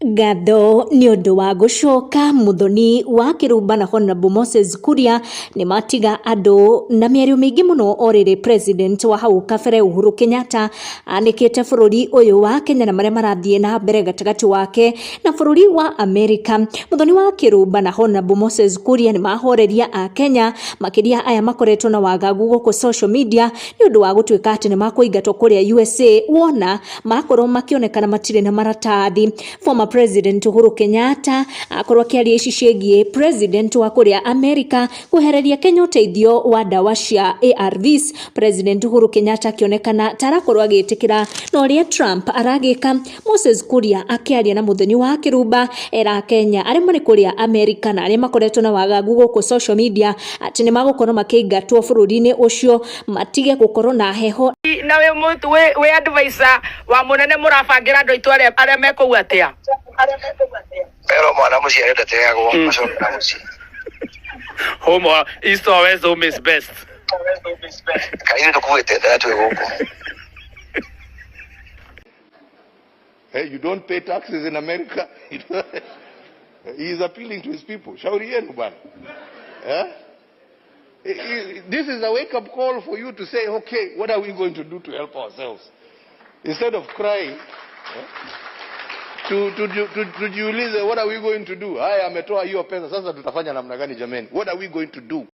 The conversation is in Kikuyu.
Ngatho nĩ ũndũ wa gũcoka Muthoni wa Kĩrumba na Honorable Moses Kuria nĩ matiga andũ na mĩario mĩingĩ mũno o rĩrĩ president wa hau kabere Uhuru Kenyatta anĩkĩte bũrũri ũyũ wa Kenya na marĩa marathiĩ na mbere gatagatĩ wake na bũrũri wa Amerika. Muthoni wa Kĩrumba na Honorable Moses Kuria nĩ mahoreria a Kenya makĩria aya makoretwo na wagagu gũkũ social media nĩ ũndũ wa gũtuĩka atĩ nĩ makũingatwo kũrĩa USA wona makorwo makĩonekana matirĩ na maratathi. Former President Uhuru Kenyatta akorwo akĩaria ici ciĩgiĩ president wa kũrĩa Amerika kwehereria Kenya ũteithio wa ndawa cia ARVs. President Uhuru Kenyatta akĩonekana ta arakorwo agĩtĩkĩra na ũrĩa Trump aragĩka. Moses Kuria akĩaria na Muthoni wa Kĩrumba era Kenya arĩa marĩ kũrĩa Amerika na arĩa makoretwo na wagagu gũkũ social media atĩ nĩ magũkorwo makĩingatwo bũrũri-inĩ ũcio matige gũkorwo na heho. Na wĩ advisor wa munene murabangira andu aitu aria me kuu atia? Pero mwana muciare ndateagwo macokera muciĩ. Home or east or west, home is best. Kaithuĩ tũkuĩte nda twĩ gũkũ. Hey, you don't pay taxes in America. He is appealing to his people. Shauri yenu bwana. Eh? This is a wake-up call for you to say, okay, what are we going to do to help ourselves? Instead of crying, tujiulize, what are we going to do? Haya, ametoa hiyo pesa, sasa tutafanya namna gani jameni? What are we going to do?